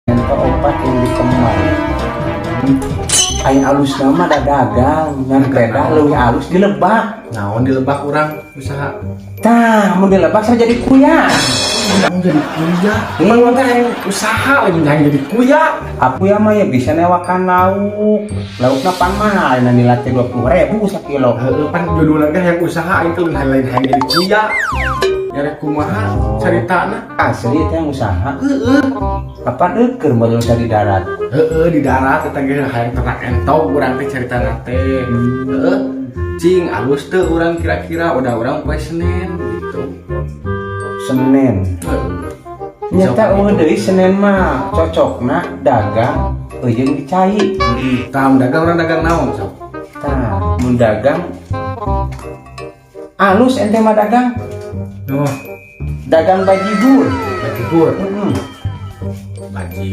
Ento opat yang di Kemang. Aing alus nama da dagang, ngan beda leuwih alus di Lebak. Naon di Lebak urang usaha? Tah, mun di Lebak saya jadi kuya. Urang jadi kuya. Iya. Emang teh hayang usaha lain hayang jadi kuya. Aku ya mah ya bisa newakan lauk. Laukna pan mahal, ayeuna nilai teh 20.000 sakilo. Heeh, pan judulna teh hayang usaha, aing teh lain hayang jadi kuya. Nyari kumaha caritana? Asli teh yang usaha. Heeh. Kapan eueur modal di darat? Heeh, di darat eta ge hayang ternak entog urang teh caritana teh. Heeh. Cing alus teu urang kira-kira udah urang poe Senin gitu. Senin. Heeh. Nyata euweuh deui Senin mah cocokna dagang eujeung di cai. Tah, mun dagang urang dagang naon sok? Tah, mun dagang alus ente mah dagang Oh, dagang bajigur. Bajigur. Heeh. Baji